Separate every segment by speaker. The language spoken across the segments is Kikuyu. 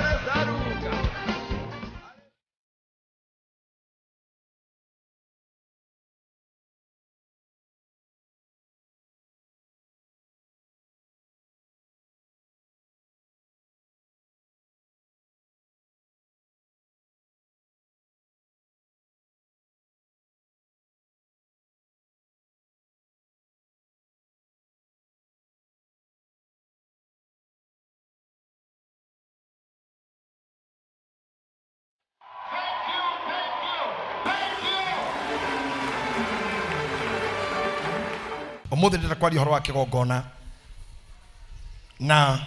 Speaker 1: Saruka.
Speaker 2: Umuthi ndĩrenda kwaria ũhoro wa kĩgongona na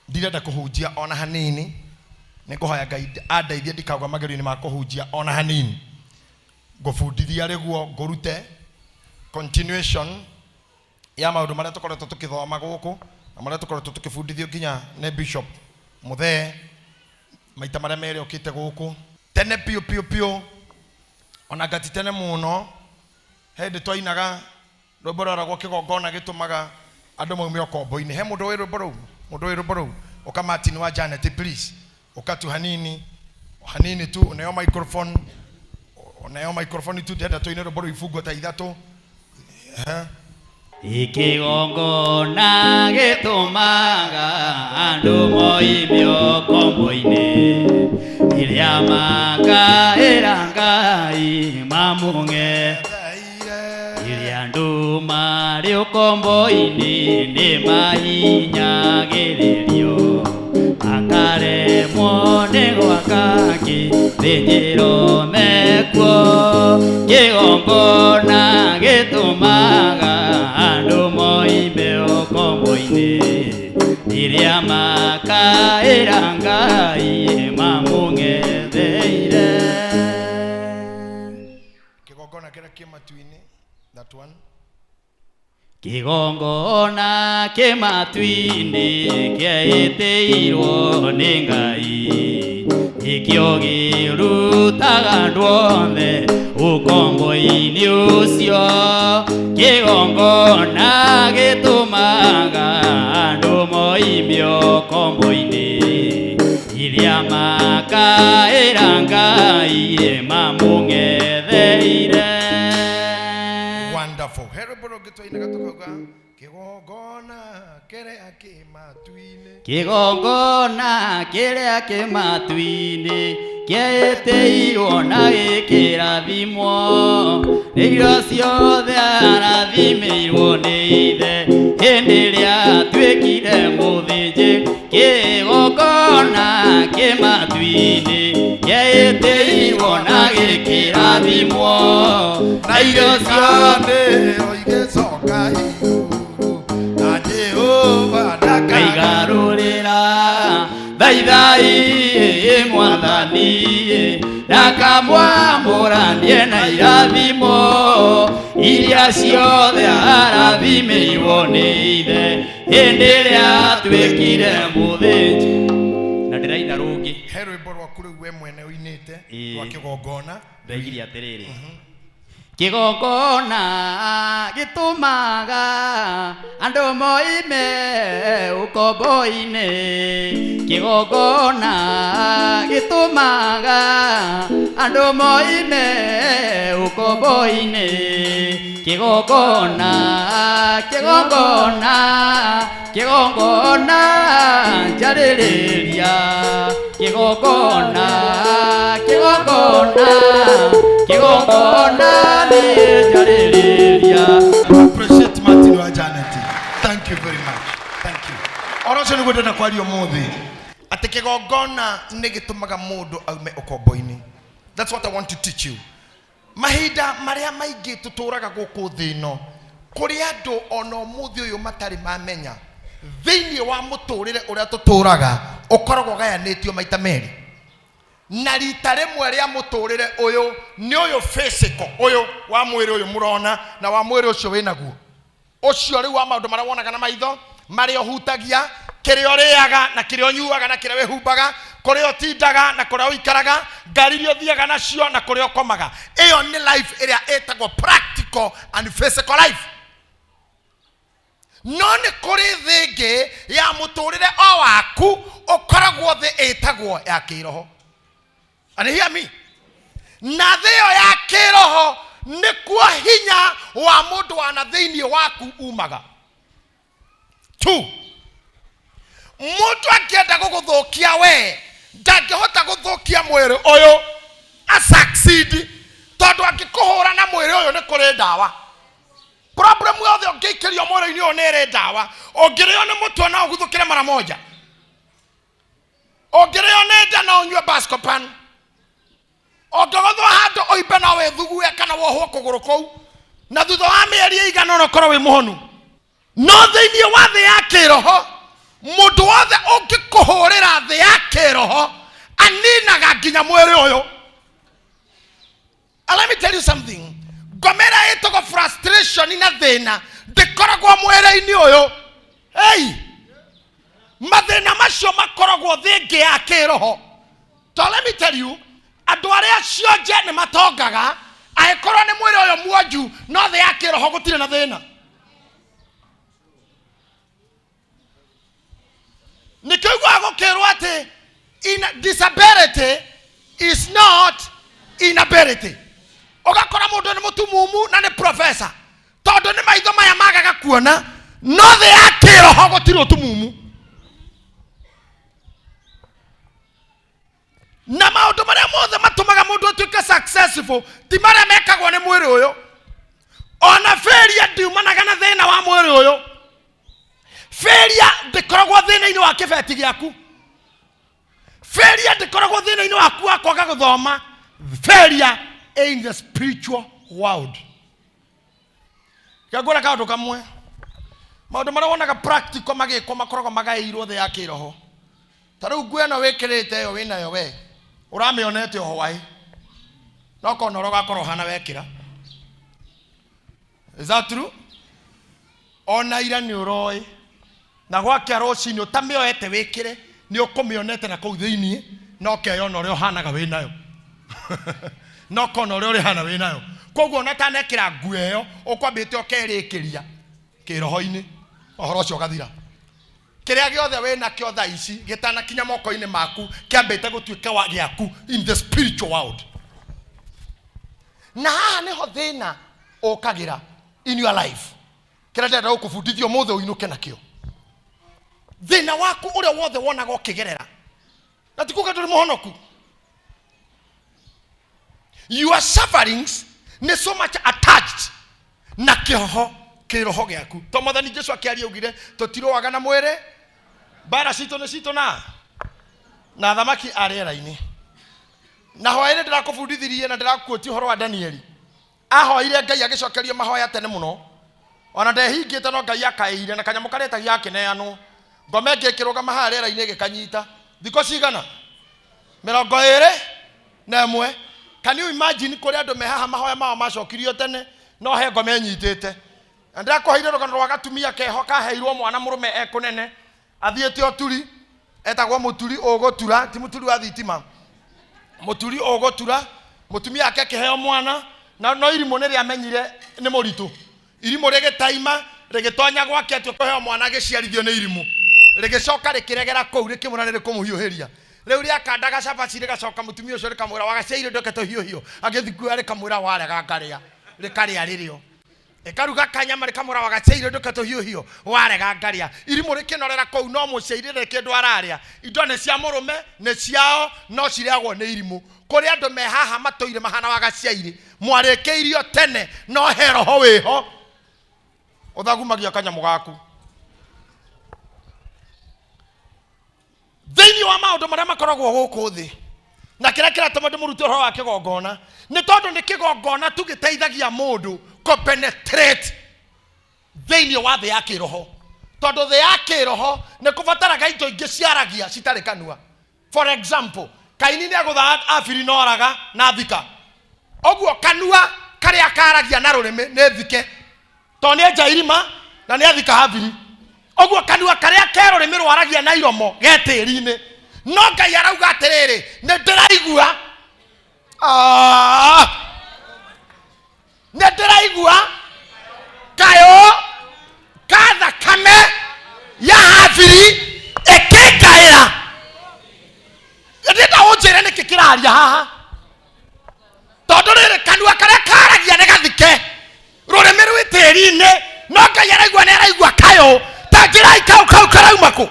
Speaker 2: ndirenda kũhunjia ona hanini. Nĩ ngũhoya Ngai andeithie ndikagwa magerio-inĩ ma kũhunjia ona hanini. Ngũbundithia rĩguo ngũrute continuation ya maũndũ marĩa tũkoretwo tũkĩthoma gũkũ na marĩa tũkoretwo tũkĩbundithio nginya nĩ Bishop Mũthee maita marĩa merĩ okĩte gũkũ tene piũ piũ piũ, ona ngati tene mũno. He hĩndĩ twainaga rwĩmbo rwaragwo kĩgongona gĩtũmaga andũ maume ũkombo-inĩ. He mũndũ wĩ rwĩmbo rũu? Mũndũ wĩ rwĩmbo rũu? Ũka Martin wa Janet, please. Ũka tu hanini hanini tu, uneo microphone, uneo microphone tu, ndĩrenda tũine rwĩmbo rũu ibungo ta ithatũ. Ehe.
Speaker 3: Ikĩgongona gĩtũmaga andũ moime ũkombo-inĩ, rĩrĩa makaĩra Ngai mamũng'e. Rĩrĩa andũ marĩ ũkombo-inĩ nĩ mahinyagĩrĩrio, makaremwo nĩ gwaka kĩthĩnjĩro mekuo. Kĩgongona gĩtũmaga andũ moime ũkombo-inĩ, rĩrĩa makaĩra Ngai mamũng'etheire.
Speaker 2: Kĩgongona kĩrĩa kĩ matu-inĩ, that one.
Speaker 3: Kĩgongona kĩ matu-inĩ kĩaĩtĩirwo nĩ Ngai, nĩkĩo kĩrutaga andũ othe ũkombo-inĩ ũcio. Kĩgongona gĩtũmaga andũ moime ũkombo-inĩ, rĩrĩa makaĩra Ngai mamũng'etheire.
Speaker 2: Wonderful. He rwĩmbo rũngĩ twainaga tũkauga kĩgongona kĩrĩa kĩ matu-inĩ.
Speaker 3: Kĩgongona kĩrĩa kĩ matu-inĩ kĩaĩtĩirwo na gĩkĩrathimwo, nĩ irio ciothe arathimĩirwo nĩ ithe hĩndĩ ĩrĩa atuĩkire mũthĩnjĩ. Kĩgongona kĩ matu-inĩ kĩaĩtĩirwo na gĩkĩrathimwo, na irio ciothe
Speaker 2: Nĩo igĩcoka igũrũ na Jehova
Speaker 3: ndakaigarũrĩra. Thaithai mwathani ndakamwamũranie na irathimo iria ciothe arathimĩirwo nĩ ithe hĩndĩ ĩrĩa atuĩkire mũthĩnji. Na ndĩraina rũngĩ.
Speaker 2: He rwĩmbo rwaku rĩu we mwene ũinĩte
Speaker 3: Ĩĩ.
Speaker 2: rwa kĩgongona.
Speaker 3: Ndaigire atĩrĩrĩ, kĩgongona gĩtũmaga andũ moime ũkombo-inĩ, kĩgongona gĩtũmaga andũ moime ũkombo-inĩ, kĩgongona, kĩgongona, kĩgongona njarĩrĩria, kĩgongona, kĩgongona, kĩgongona nĩ njarĩrĩria.
Speaker 2: Appreciate Martin wa Janet. Thank you very much. Thank you. Oro ũcio nĩguo ndĩrenda kwaria ũmũthĩ, atĩ kĩgongona nĩ gĩtũmaga mũndũ aume ũkombo-inĩ. That's what I want to teach you. Mahinda marĩa maingĩ tũtũraga gũkũ thĩ ĩno, kũrĩ andũ ona ũmũthĩ ũyũ matarĩ mamenya thĩinĩ wa mũtũrĩre ũrĩa tũtũraga ũkoragwo ũgayanĩtio maita merĩ. Na rita rĩmwe rĩa mũtũrĩre ũyũ nĩ ũyũ physical, ũyũ wa mwĩrĩ ũyũ mũrona na wa mwĩrĩ ũcio wĩnaguo, ũcio rĩu wa maũndũ marĩa wonaga na maitho, marĩa ũhutagia, kĩrĩa ũrĩaga na kĩrĩa ũnyuaga na kĩrĩa wĩhumbaga, kũrĩa ũtindaga na kũrĩa ũikaraga, ngari iria ũthiaga nacio na kũrĩa ũkomaga. Ĩyo nĩ life ĩrĩa ĩtagwo practical and physical life. No nĩ kũrĩ thĩ ĩngĩ ya mũtũrĩre o waku Ũkoragwo thĩ ĩtagwo ya kĩroho. And hear me, na thĩ ĩyo ya kĩroho nĩkuo hinya wa mũndũ wa na thĩinĩ waku umaga. Two, mũndũ angĩenda gũgũthũkia we ndangĩhota gũthũkia mwĩrĩ ũyũ a succeed, tondũ angĩkũhũra na mwĩrĩ ũyũ nĩ kũrĩ ndawa. Problem yothe ũngĩikĩrio mwĩrĩ-inĩ ũyũ nĩ ĩrĩ ndawa. Ũngĩrĩo nĩ mũtwe no ũguthũkĩre mara moja, ũngĩrĩo nĩ nda no ũnyue Buscopan, ũngĩgũthwo handũ ũimbe no wĩthugue kana wohwo kũgũrũ kũu, na thutha wa mĩeri ĩigana ũna ũkorwo wĩ mũhonu. No thĩinĩ wa thĩ ya kĩroho, mũndũ wothe ũngĩkũhũrĩra thĩ ya kĩroho aninaga nginya mwĩrĩ ũyũ. And let me tell you something, ngoma ĩrĩa ĩtagwo frustration na thĩna ndĩkoragwo mwĩrĩ-inĩ ũyũ. Hey! Mathĩna macio makoragwo thĩ ĩngĩ ya kĩroho. To let me tell you, andũ arĩa cionje nĩ matongaga angĩkorwo nĩ mwĩrĩ ũyũ muonju, no thĩ ya kĩroho gũtirĩ na thĩna. Nĩkĩo iguaga gũkĩrwo atĩ disability is not inability. Ũgakora mũndũ nĩ mũtumumu na nĩ professor, tondũ nĩ maitho maya magaga kuona, no thĩ ya kĩroho gũtirĩ ũtumumu. Na maũndũ marĩa mothe matũmaga mũndũ atuĩke successful ti marĩa mekagwo nĩ mwĩrĩ ũyũ. Ona failure ndiumanaga na thĩna wa mwĩrĩ ũyũ. Failure ndĩkoragwo thĩna-inĩ wa kĩbeti gĩaku. Failure ndĩkoragwo thĩna-inĩ waku wa kwaga gũthoma. Failure in the spiritual world. Ngwĩra kaũndũ kamwe, maũndũ marĩa wonaga practical magĩkwo makoragwo magaĩirwo thĩ ya kĩroho. Ta rĩu nguo ĩno wĩkĩrĩte ĩyo wĩnayo we ũramĩonete o hwaĩ, no kona ũrĩa ũgakorwo ũhana wekĩra. Is that true? Ona ira nĩ ũroĩ, na gwakĩa rũcinĩ ũtamĩoete wĩkĩre nĩ ũkũmĩonete na kũu thĩiniĩ, na ũkeyona ũrĩa ũhanaga wĩnayo, na ũkona ũrĩa ũrĩhana wĩnayo. Koguo ona ũtanekĩra nguo ĩyo ũkwambĩte ũkerĩkĩria kĩroho-inĩ, ũhoro ũcio ũgathira. Kĩrĩa gĩothe wĩnakĩo thaa ici gĩtanakinya moko-inĩ maku kĩambĩte gũtuĩka wa gĩaku in the spiritual world. Na haha nĩho thĩna ũkagĩra in your life. Kĩrĩa ndĩrenda gũkũbundithia ũmũthĩ ũinũke nakĩo, thĩna waku ũrĩa wothe wonaga ũkĩgerera, na ti kuga ndũrĩ mũhonoku, your sufferings nĩ so much attached na kĩroho, kĩroho gĩaku. To Mwathani Jesu akĩaria augire tũtirũaga na mwĩrĩ, mbara citũ nĩ citũ na athamaki a rĩera-inĩ. Na hwaĩ-inĩ ndĩrakũbundithirie na ndĩrakuotia ũhoro wa Danieli. Ahoire Ngai agĩcokerio mahoya tene mũno, ona ndehingĩte, no Ngai akaĩire na kanyamũ karĩa etagia gakĩneanwo. Ngoma ĩngĩ ĩkĩrũgama haha rĩera-inĩ ĩgĩkanyita thikũ cigana? 21. Can you imagine kũrĩ andũ me haha mahoya mao macokirio tene, no he ngoma ĩnyitĩte? Na ndĩrakũheire rũgano rwa gatumia keho kaheirwo mwana mũrũme ekũnene, athiĩte ũturi, etagwo mũturi ũgũtura, ti mũturi wa thitima, mũturi ũgũtura. Mũtumia ake akĩheo mwana, na no irimũ nĩ rĩamenyire nĩ mũritũ. Irimũ rĩgĩtaima rĩgĩtonya gwake atĩ ũkũheo mwana agĩciarithio nĩ irimũ, rĩgĩcoka rĩkĩregera kũu rĩkĩmwĩra nĩ rĩkũmũhiũhĩria. Rĩu rĩakandaga cabaci rĩgacoka mũtumia ũcio rĩkamwĩra wagaciaire ndũke tũhiũhio, agĩthiĩ kuoya rĩkamwĩra warega ngarĩa, rĩkarĩa rĩrĩo. Ĩkaruga kanyama rĩkamwĩra wagaciaire ndũke tũhiũhio, warega ngarĩa. Irimũ rĩkĩnorera kũu, no mũciairĩ ndarĩ kĩndũ ararĩa. Indo nĩ cia mũrũme, nĩ ciao, no cirĩagwo nĩ irimũ. Kũrĩ andũ me haha matũire mahana wagaciairĩ, mwarĩkĩirio tene, no he roho wĩho ũthagumagia kanyamũ gaku. Thĩinĩ wa maũndũ marĩa makoragwo gũkũ thĩ, na kĩrĩa kĩratũma ndĩmũrute ũhoro wa kĩgongona nĩ tondũ nĩ kĩgongona tu gĩteithagia mũndũ kũpenetrate thĩinĩ wa thĩ ya kĩroho, tondũ thĩ ya kĩroho nĩ kũbataraga indo ingĩ ciaragia citarĩ kanua. For example, Kaini nĩ agũtha Abiri na oraga na thika, ũguo kanua karĩa karagia na rũrĩmĩ nĩ thike, tondũ nĩ enja irima na nĩ athika Habili. Ũguo kanua karĩa ke rũrĩmĩ rwaragia na iromo ge tĩri-inĩ, no Ngai arauga atĩrĩrĩ, nĩ ndĩraigua, nĩ ndĩraigua kayũ ka thakame ya Habili ĩkĩngaĩra. Kĩraria haha tondũ rĩrĩ kanua karĩa karagia nĩ gathike, rũrĩmĩ rwĩ tĩri-inĩ, no Ngai araigua, nĩ araigua kayũ. Ta njĩrai, kau kau karauma kũ?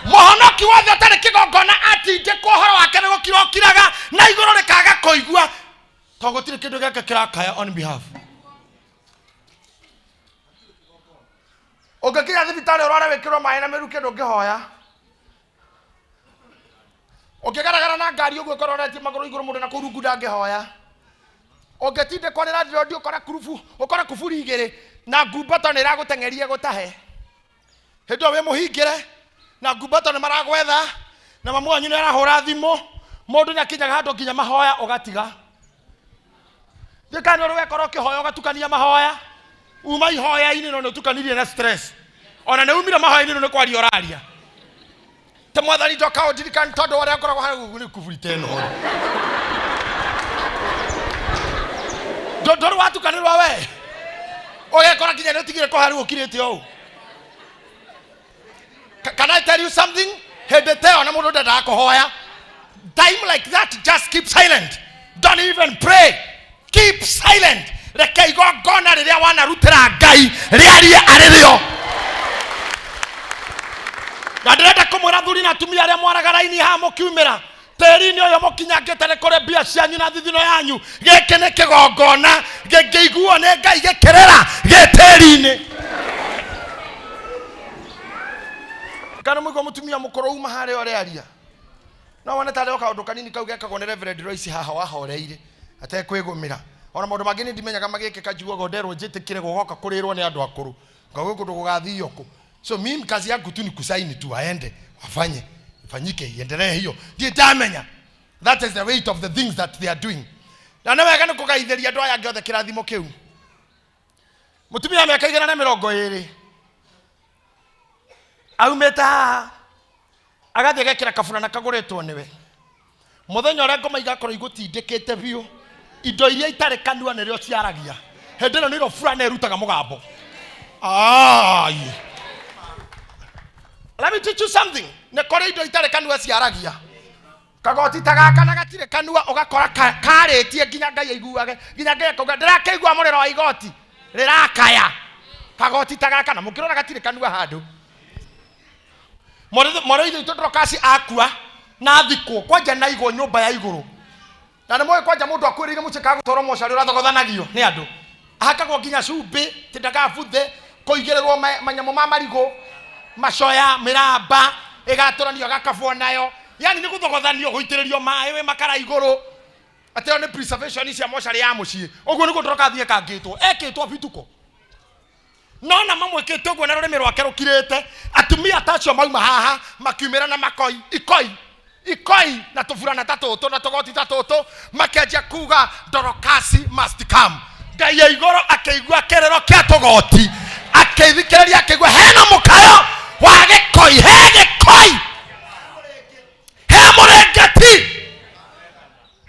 Speaker 2: Mũhonoki wothe ũtarĩ kĩgongona atindĩkwo ũhoro wake nĩ gũkira ũkiraga na igũrũ rĩkaga kũigua, tondũ gũtirĩ kĩndũ gĩake kĩrakaya on behalf. Ũngĩkinya thibitarĩ ũrware, wĩkĩrwo maĩ na mĩrukĩ, ndũngĩhoya. Ũngĩgaragara na ngari ũguo ĩkororetie magũrũ igũrũ, mũndũ na kũu rungu ndangĩhoya. Ũngĩtindĩkwo nĩ landlord, ũkore kurubu, ũkore kuburi igĩrĩ na ngumbato nĩ ĩragũteng'eria gũtahe, hĩndĩ ĩyo wĩ mũhingĩre na ngumbato nĩ maragwetha na mamu wanyu nĩ arahũra thimũ, mũndũ nĩ akinyaga handũ nginya mahoya ũgatiga. Ndikana ũrĩ wekora ũkĩhoya ũgatukania mahoya, uma ihoya-inĩ no nĩ ũtukanirie na stress, ona nĩ umire mahoya-inĩ no nĩ kwaria ũraria ta Mwathani ndoka ũndirikane tondũ warĩa ngoragwo harĩa nĩ kuburi ta ĩno ndũrĩ watukanĩrwo, we ũgekora nginya nĩ ũtigire kũha, rĩu ũkirĩte ũũ. Can I tell you something? Hĩndĩ ta ĩyo na mũndũ ndendaga kũhoya, time like that, just keep silent. Don't even pray, keep silent. Reke igongona rĩrĩa wanarutĩra Ngai rĩarie arĩ rĩo. Na ndĩrenda kũmwĩra, thuri na atumia arĩa mwaraga raini haha, mũkiumĩra tĩri-inĩ ũyũ mũkinyangĩte nĩ kũrĩ mbia cianyu na thithino yanyu. Gĩkĩ nĩ kĩgongona gĩngĩiguo nĩ Ngai gĩkĩrĩra gĩ tĩri-inĩ. Kana mũigua mũtumia mũkũrũ uma harĩa ũrĩa aria, no wone tarĩ o kaũndũ kanini kau gekagwo nĩ Reverend Royce haha wahoreire atekwĩgũmĩra. Ona maũndũ mangĩ nĩ ndimenyaga magĩkĩka, njiguaga nderwo njĩtĩkĩre gũgoka kũrĩrwo nĩ andũ akũrũ ngagwĩ kũndũ gũgathio kũ. So mimi kazi yangu tu ni kusaini tu, waende wafanye, ifanyike, iendelee hiyo. Ndiĩ ndamenya that is the weight of the things that they are doing. Na nĩ wega nĩ kũgaithĩria andũ aya angĩ othe kĩrathimo kĩu. Mũtumia wa mĩaka 120 aumĩte haha agathiĩ agekĩra kaburana kagũrĩtwo nĩwe mũthenya ũrĩa ngoma igakorwo igũtindĩkĩte biũ. Indo iria itarĩ kanua nĩrĩo ciaragia hĩndĩ ĩno, nĩrĩo burana ĩrutaga mũgambo. Ai. Let me teach you something. Nĩ kũrĩ indo itarĩ kanua ciaragia. Kagoti ta gaka na gatirĩ kanua, ũgakora karĩtie nginya Ngai aiguage, nginya Ngai akauga, "Ndĩrakĩigua mũrĩro wa igoti rĩrakaya." Kagoti ta gaka na mũkĩrora gatirĩ kanua handũ. Mwarĩ ithe witũ Dorokasi akua na thikwo kwanja na igwo nyũmba ya igũrũ, na nĩ moĩ kwanja mũndũ akuĩrĩire mũciĩ kaga gũtwarwo mocarĩ ũrathogothanagio nĩ andũ, ahakagwo nginya cumbĩ ti ndagabuthe, kũigĩrĩrwo manyamũ ma marigũ, macoya, mĩramba ĩgatũranio agakabwo nayo, yani nĩ gũthogothanio, gũitĩrĩrio maĩ wĩ makara igũrũ, atĩ ĩyo nĩ preservation cia mocarĩ ya mũciĩ. Ũguo nĩguo Dorokathiĩ ekangĩtwo, ekĩtwo bituko, no na mamwĩkĩte ũguo na rũrĩmĩ rwake rũkirĩte. Atumia ta acio mauma haha makiumĩra na makoi ikoi ikoi na tũburana ta tũtũ na tũgoti ta tũtũ, makĩanjia kuga, "Dorokasi must come." Ngai ya igũrũ akĩigua kĩrĩro kĩa tũgoti, akĩthikĩrĩria, akĩigua hena mũkayo wa gĩkoi, he gĩkoi, he mũrengeti.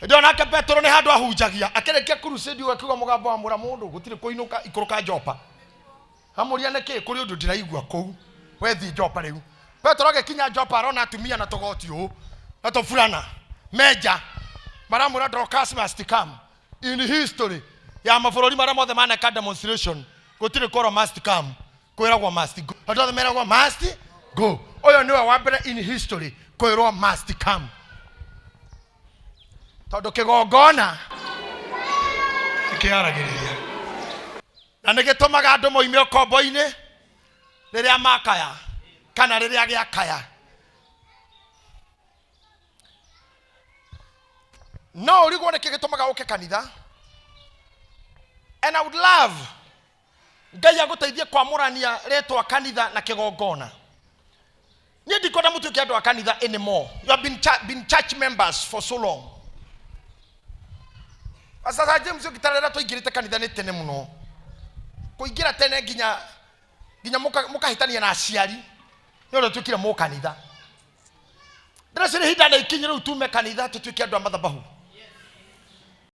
Speaker 2: Hĩndĩ ĩyo nake Petero nĩ handũ ahunjagia, akĩrĩkia crusade, akiuga mũgambo wa mũra mũndũ gũtirĩ kũinũka, ikũrũka Jopa. Amũria, "Nĩkĩ?" "Kũrĩ ũndũ ndĩraigua kũu, we thiĩ Jopa." Rĩu Petero agĩkinya Jopa, arona atumia na tũgoti ũũ na tũburana menja maramwĩra, "Dorcas must come." In history ya mabũrũri marĩa mothe maneka demonstration, gũtirĩ kũrwo "must come", kwĩragwo "must go". Andũ othe meragwo "must go". Ũyũ nĩwe wa mbere in history kwĩrwo "must come", tondũ kĩgongona nĩkĩaragĩrĩria na nĩ gĩtũmaga andũ moime ũkombo-inĩ rĩrĩa makaya kana rĩrĩa gĩakaya. No ũrigwo nĩkĩ gĩtũmaga ũke kanitha, and I would love Ngai agũteithie kwamũrania rĩtwa kanitha na kĩgongona. Niĩ ndikwenda mũtuĩke andũ a kanitha anymore. You have been church members for so long. Sasa James ũngĩtarĩra, twaingĩrĩte kanitha nĩ tene mũno, kũingĩra tene nginya nginya mũkahĩtania na aciari nĩ ũrĩa tuĩkire mũkanitha. Ndĩreciria ihinda nĩ ikinyi rĩu tume kanitha, tũtuĩke andũ a mathabahu.